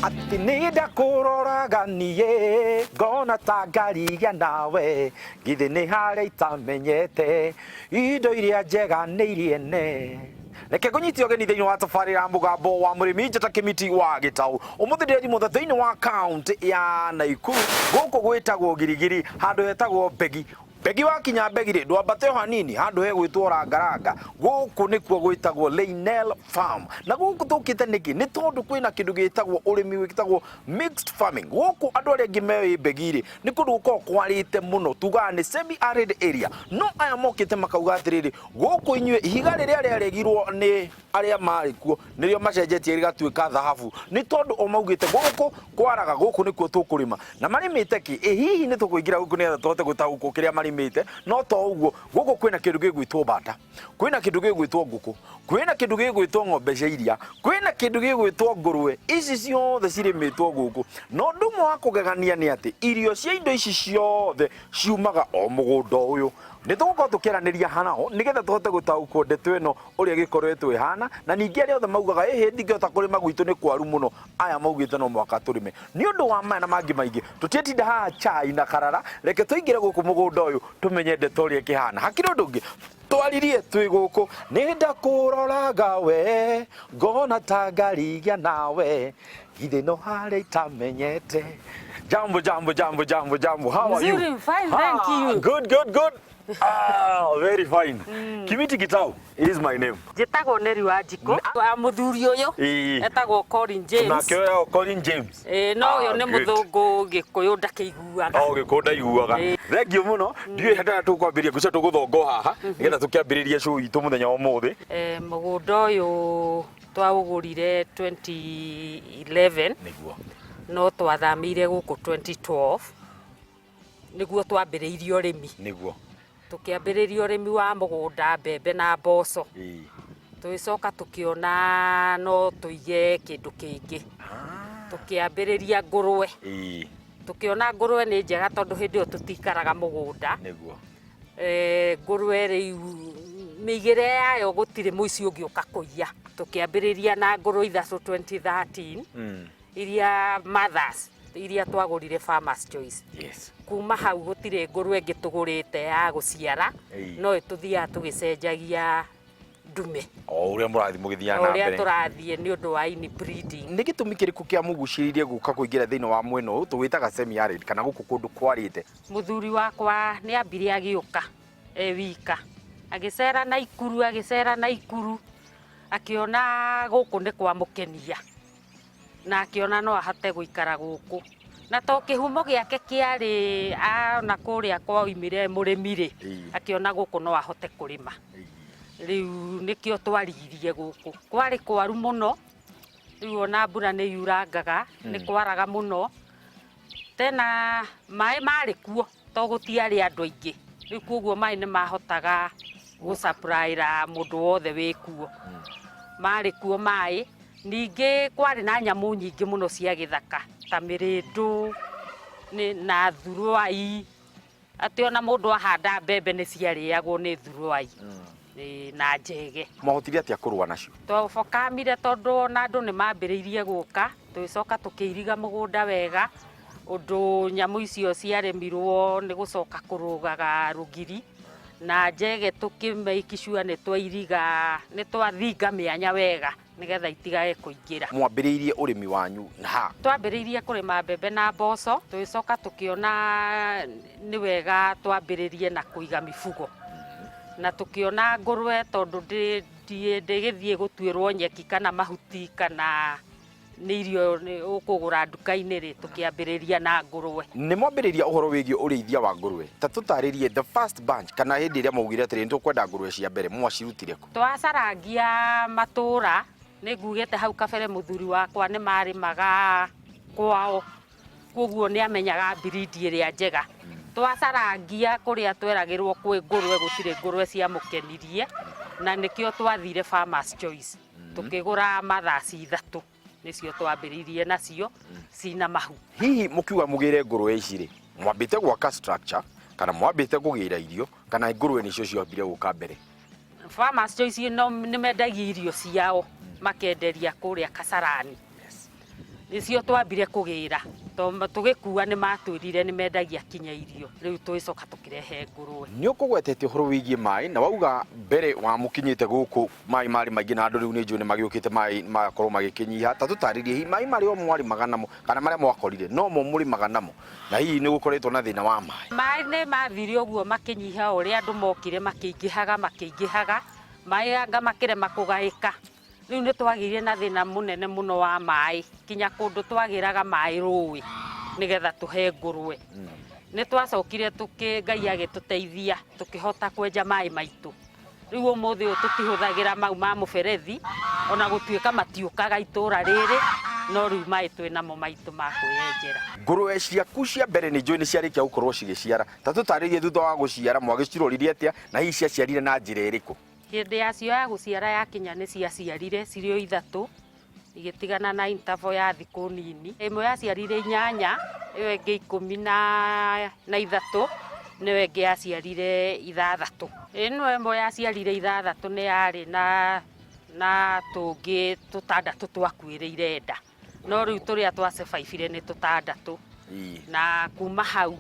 Atĩ nĩ ndakũroraga niĩ ngona ta ngarigia nawe, githĩ nĩ harĩa itamenyete indo iria njega nĩ iriene. Reke ngũnyite ũgeni thĩinĩ wa tabarĩra ya Mũgambo wa Mũrĩmi, njata Kĩmiti wa Gĩtaũ. Ũmũthĩ ndĩrathimwo thĩinĩ wa kaũntĩ ya Naikuru, gũkũ gwĩtagwo Girigiri, handũ hetagwo Mbegi. Mbegi wakinya Mbegi rĩ, ndwambate o hanini handũ hegwĩtwo Rangaranga. Gũkũ nĩkuo gwĩtagwo Leinel Farm. Na gũkũ tũkĩte nĩkĩ? Nĩ tondũ kwĩna kĩndũ gĩtagwo ũrĩmi wĩtagwo mixed farming. Gũkũ andũ arĩa angĩ meĩ Mbegi rĩ, nĩ kũndũ gũkoragwo kwarĩte mũno, tugaga nĩ semi arid area. No aya mokĩte makauga atĩrĩrĩ, gũkũ inyuĩ ihiga rĩrĩa rĩaregirwo nĩ arĩa marĩ kuo nĩrĩo macenjetie rĩgatuĩka thahabu, nĩ tondũ o maugĩte gũkũ kwaraga, gũkũ nĩkuo tũkũrĩma. Na marĩmĩte kĩ? Ĩ hihi nĩ tũkũingĩra gũkũ nĩgetha tũhote gũtaũkwo kĩrĩa marĩmĩte? No to ũguo, gũkũ kwĩna kĩndũ gĩgwĩtwo bata, kwĩna kĩndũ gĩgwĩtwo ngũkũ, kwĩna kĩndũ gĩgwĩtwo ng'ombe cia iria, kwĩna kĩndũ gĩgwĩtwo ngũrwe. Ici ciothe cirĩmĩtwo gũkũ. Na ũndũ ũmwe wa kũgegania nĩ atĩ irio cia indo ici ciothe ciumaga o mũgũnda ũyũ. Nĩ tũgũkorwo tũkĩaranĩria nao nĩgetha tũhote gũtaũkwo ndeto ĩno ũrĩa ĩgĩkoretwo ĩhana, na ningĩ arĩa othe maugaga ĩhĩ ndingĩhota kũrĩma gwitũ nĩ kwaru mũno, aya maugĩte no mũhaka tũrĩme. Nĩ ũndũ wa maya na mangĩ maingĩ, tũtiĩtinda haha chai na karara, reke tũingĩre gũkũ mũgũnda ũyũ tũmenye ndeto ũrĩa ĩkĩhana. Hakĩrĩ ũndũ ũngĩ, twaririe twĩ gũkũ, nĩ ndakũroraga we, ngona ta ngarigia nawe, githĩ no harĩa itamenyete. Jambo, jambo, jambo, jambo, jambo. How are you? Nzuri, fine, thank you. Good, good, good. Ah, very fine. Kimiti Gitau is my name. Njĩtagwo Neri wa Njikũ wa mũthuri ũyũ. Etagwo Colin James. Nake ũyũ Colin James. Ĩĩ, no ũyũ Ah, nĩ good. mũthũngũ, Gĩkũyũ ndakĩiguaga. O gĩkũyũ ndaiguaga. Thengiũ mũno. Ndiũĩ harĩa tũkwambĩrĩria, ngwĩciria tũgũthonga o haha nĩgetha tũkĩambĩrĩrie show itũ mũthenya wa ũmũthĩ. Mũgũnda ũyũ twaũgũrire 2011. No twathamĩire gũkũ 2012 nĩguo twambĩrĩirie ũrĩmi. Tũkĩambĩrĩria ũrĩmi wa mũgũnda, mbembe na mboco. Tũgĩcoka tũkĩona no tũige kĩndũ kĩngĩ. Tũkĩambĩrĩria ngũrwe. Tũkĩona ngũrwe nĩ njega tondũ hĩndĩ ĩyo tũtikaraga mũgũnda. Ngũrwe rĩu mĩigĩre yayo gũtirĩ mũici ũngĩũka kũiya. Tũkĩambĩrĩria na ngũrwe ithatũ 2013 iria mothers iria twagũrire Farmers Choice. Kuma hau gũtirĩ ngũrwe ĩngĩ tũgũrĩte ya gũciara, no ĩtũthiaga tũgĩcenjagia ndume. O ũrĩa mũrathiĩ mũgĩthiaga na O ũrĩa mbere. tũrathiĩ nĩ ũndũ wa inbreeding. Nĩ gĩtũmi kĩrĩkũ kĩamũgucĩrĩirie gũka kũingĩra thĩinĩ wa mwena ũyũ tũwĩtaga semi arid kana gũkũ kũndũ kwarĩte? Mũthuri wakwa nĩ ambire agĩũka e wika, agĩcera Naikuru, agĩcera Naikuru, akĩona gũkũ nĩ kwamũkenia na akĩona no ahote gũikara gũkũ. Na to kĩhumo gĩake kĩarĩ ona kũrĩa kwaumire mũrĩmi rĩ, akĩona gũkũ no ahote kũrĩma. Rĩu nĩkĩo twaririe gũkũ. Kwarĩ kwaru mũno, rĩu ona mbura nĩ yurangaga, nĩ kwaraga mũno. Tena maĩ marĩ kuo to gũtiarĩ andũ aingĩ, rĩu koguo maĩ nĩ mahotaga gũ supply ra mũndũ wothe wĩ kuo. Marĩ kuo maĩ, ningĩ kwarĩ na nyamũ nyingĩ mũno cia gĩthaka ta mĩrĩndũ na thurwai. Atĩ ona mũndũ ahanda mbembe nĩ ciarĩagwo nĩ thurwai na njege. Mwahotire atĩa kũrũa nacio? Twabokamire tondũ ona andũ nĩ mambĩrĩirie gũka, tũgĩcoka tũkĩiriga mũgũnda wega, ũndũ nyamũ icio ciaremirwo nĩ gũcoka kũrũgaga rũgiri, na njege tũkĩ make sure nĩ twairiga, nĩ twathinga mĩanya wega nĩgetha itigage kũingĩra. Mwambĩrĩirie ũrĩmi wanyu ha? Twambĩrĩirie kũrĩma mbembe na mboco, tũgĩcoka tũkĩona nĩ wega twambĩrĩrie na kũiga mifugo. Na tũkĩona ngũrwe tondũ ndĩgĩthiĩ gũtuĩrwo nyeki kana mahuti kana nĩ irio ũkũgũra nduka-inĩ rĩ, tũkĩambĩrĩria na ngũrwe. Nĩ mwambĩrĩria ũhoro wĩgiĩ ũrĩithia wa ngũrwe, ta tũtarĩrie the first bunch kana hĩndĩ ĩrĩa mwaugire atĩrĩ nĩ tũkwenda ngũrwe cia mbere, mwacirutire kũ? Twacarangia matũra, nĩ ngugĩte hau kabere mũthuri wakwa nĩ marĩmaga kwao, koguo nĩ amenyaga breed ĩrĩa njega. Twacarangia kũrĩa tweragĩrwo kwĩ ngũrwe gũtirĩ ngũrwe ciamũkenirie, na nĩkĩo twathire Farmers Choice. Tũkĩgũra mothers ithatũ, nĩcio twambĩrĩirie nacio cina mahu. Hihi mũkiuga mũgĩre ngũrwe ici rĩ, mwambĩte gwaka structure kana mwambĩte kũgĩra irio kana ngũrwe nĩcio ciambire gũka mbere? Farmers Choice no nĩ mendagia irio ciao makenderia kũrĩa Kasarani. Nĩcio twambire kũgĩra tondũ tũgĩkua nĩ matwĩrire nĩ mendagia kinya irio, rĩu tũgĩcoka tũkĩrehe ngũrũwe. Nĩ ũkũgwetete ũhoro wĩgiĩ maĩ na wauga mbere wa mũkinyĩte gũkũ maĩ marĩ maingĩ na andũ rĩu nĩ njũĩ nĩ magĩũkĩte maĩ magakorwo magĩkĩnyiha. Ta tũtarĩrie hihi maĩ marĩa o mwarĩmaga namo kana marĩa mwakorire no mo mũrĩmaga namo, na hihi nĩ gũkoretwo na thĩna wa maĩ? Maĩ nĩ mathire ũguo makĩnyiha o ũrĩa andũ mokire makĩingĩhaga makĩingĩhaga, maĩ anga makĩrema kũgaĩka. Rĩu nĩ twagĩire na thĩna mũnene mũno wa maĩ, kinya kũndũ twagĩraga maĩ rũĩ nĩgetha tũhe ngũrũwe. Nĩ twacokire tũkĩ Ngai agĩtũteithia tũkĩhota kwenja maĩ maitũ. Rĩu ũmũthĩ ũyũ tũtihũthagĩra mau ma mũberethi, ona gũtuĩka matiũkaga itũra rĩrĩ, no rĩu maĩ twĩ namo maitũ ma kwĩyenjera. Ngũrũwe ciaku cia mbere nĩ njũĩ nĩ ciarĩkia gũkorwo cigĩciara. Ta tũtarĩrie thutha wa gũciara mwagĩcirorire atĩa na hihi ciaciarire na njĩra ĩrĩkũ? Hĩndĩ yacio ya gũciara yakinya nĩ ciaciarire cirĩ o ithatũ, igĩtigana na interval ya thikũ nini. Ĩmwe yaciarire 8, ĩyo ĩngĩ 13, nĩyo ĩngĩ yaciarire 6. Ĩno ĩmwe yaciarire 6 nĩ yarĩ na tũngĩ tũtandatũ twakuĩrĩire nda, no rĩu tũrĩa twacebaibire nĩ tũtandatũ. Na kuma hau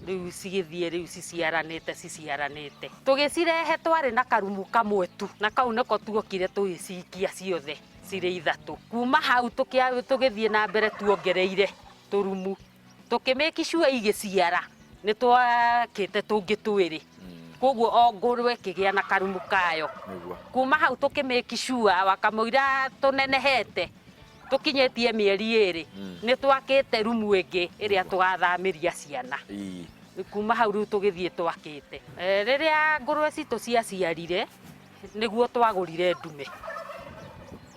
rĩu cigĩthiĩ rĩu ciciaranĩte ciciaranĩte. Tũgĩcirehe twarĩ na karumu kamwe tu, na kau nĩko tuokire tũgĩcikia ciothe cirĩ ithatũ. Kuma hau tũgĩthiĩ na mbere tuongereire tũrumu, tũkĩmĩki sure igĩciara nĩ twakĩte tũngĩ twĩrĩ, koguo o ngũrwe ĩkĩgĩa na karumu kayo. Kuma hau tũkĩmĩki sure wakamũira tũnenehete tũkinyĩtie mĩeri 2, nĩ twakĩte rumu ĩngĩ ĩrĩa tũgathamĩria ciana. Kuma hau rĩu tũgĩthiĩ twakĩte. Rĩrĩa ngũrwe citũ ciaciarire nĩguo twagũrire ndume.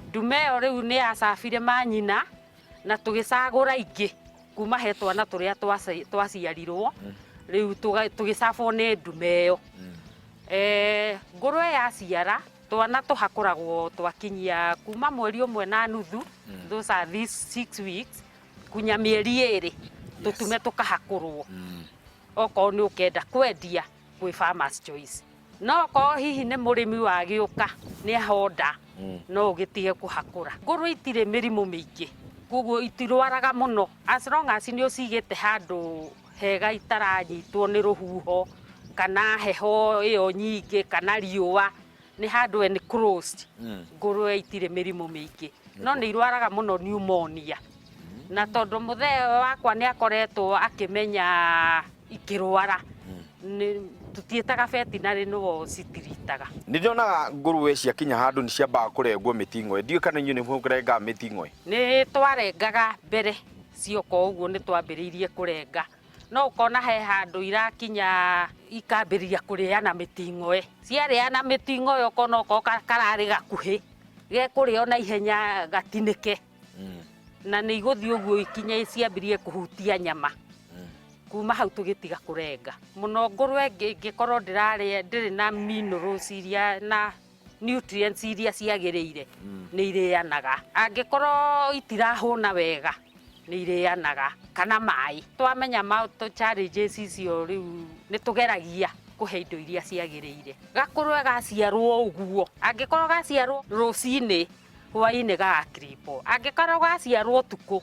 Ndume ĩyo rĩu nĩ yacabire manyina na tũgĩcagũra ingĩ kuma he twana tũrĩa twaciarirwo, rĩu tũgĩcabwo nĩ ndume ĩyo. Ngũrwe yaciara twana tũhakũragwo twakinyia kuma mweri 1.5, those are these 6 weeks, kunya mĩeri 2, tũtume tũkahakũrwo. Okorwo nĩ ũkenda kwendia kwĩ Farmers Choice, no okorwo hihi nĩ mũrĩmi wagĩũka nĩ ahonda, no ũgĩtige kũhakũra. Ngũrwe itirĩ mĩrimũ mĩingĩ, koguo itirwaraga mũno as long as nĩ ũcigĩte handũ hega itaranyitwo nĩ rũhuho kana heho ĩyo nyingĩ kana riũa, nĩ handũ enclosed. Ngũrwe itirĩ mĩrimũ mĩingĩ, no nĩ irwaraga mũno pneumonia, na tondũ mũthee wakwa nĩ akoretwo akĩmenya ikĩrwara, tũtiĩtaga veterinary nĩo citiritaga. Nĩ ndionaga ngũrũwe ciakinya handũ nĩ ciambaga kũrengwo mĩting'oe. Ndiũĩ kana inyuĩ nĩ mũrengaga mĩting'oe? Nĩ twarengaga mbere cioka ũguo, nĩ twambĩrĩirie kũrenga, no ũkona he handũ irakinya ikambĩrĩria kũrĩana mĩting'oe. Ciarĩana mĩting'oe ũkona okorwo kararĩ gakuhĩ gekũrĩo na ihenya gatinĩke, na nĩ igũthiĩ ũguo ikinye ciambĩrĩrie kũhutia nyama. Kuma hau tũgĩtiga kũrenga mũno. Ngũrwe ĩngĩkorwo ndĩrarĩa ndĩrĩ na minerals iria na nutrients iria ciagĩrĩire, nĩ irĩanaga. Angĩkorwo itirahũna wega, nĩ irĩanaga kana maĩ. Twamenya challenges icio, rĩu nĩ tũgeragia kũhe indo iria ciagĩrĩire. Gakũrwe gaciarwo ũguo, angĩkorwo gaciarwo rũcinĩ, hwainĩ gagakiribwo. Angĩkorwo gaciarwo ũtukũ,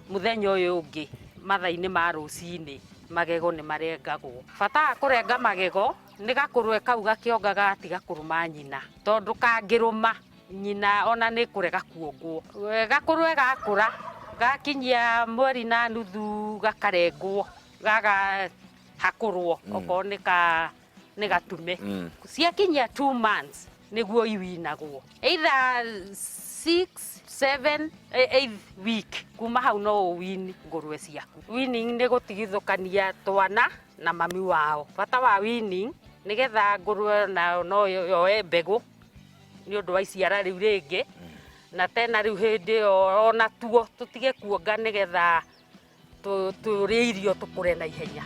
mũthenya ũyũ ũngĩ mathaa-inĩ ma rũcinĩ magego nĩ marengagwo. Bata wa kũrenga magego nĩ gakũrwe kau gakĩonga gagatiga kũrũma nyina, tondũ kangĩrũma nyina ona nĩ kũrega kuongwo. Gakũrwe gakũra gakinyia mweri na nuthu gakarengwo, gagahakũrwo okorwo nĩ ka nĩ gatume. Ciakinyia 2 months nĩguo iwinagwo, either 6, 7, 8 week. Kuma hau no ũwini ngũrwe ciaku. Weaning nĩ gũtigithũkania twana na mami wao. Bata wa weaning nĩgetha ngũrwe nayo no yoe mbegũ nĩ ũndũ wa iciara rĩu rĩngĩ, na tena rĩu hĩndĩ ĩyo ona tuo tũtige kuonga nĩgetha tũrĩe irio tũkũre na ihenya.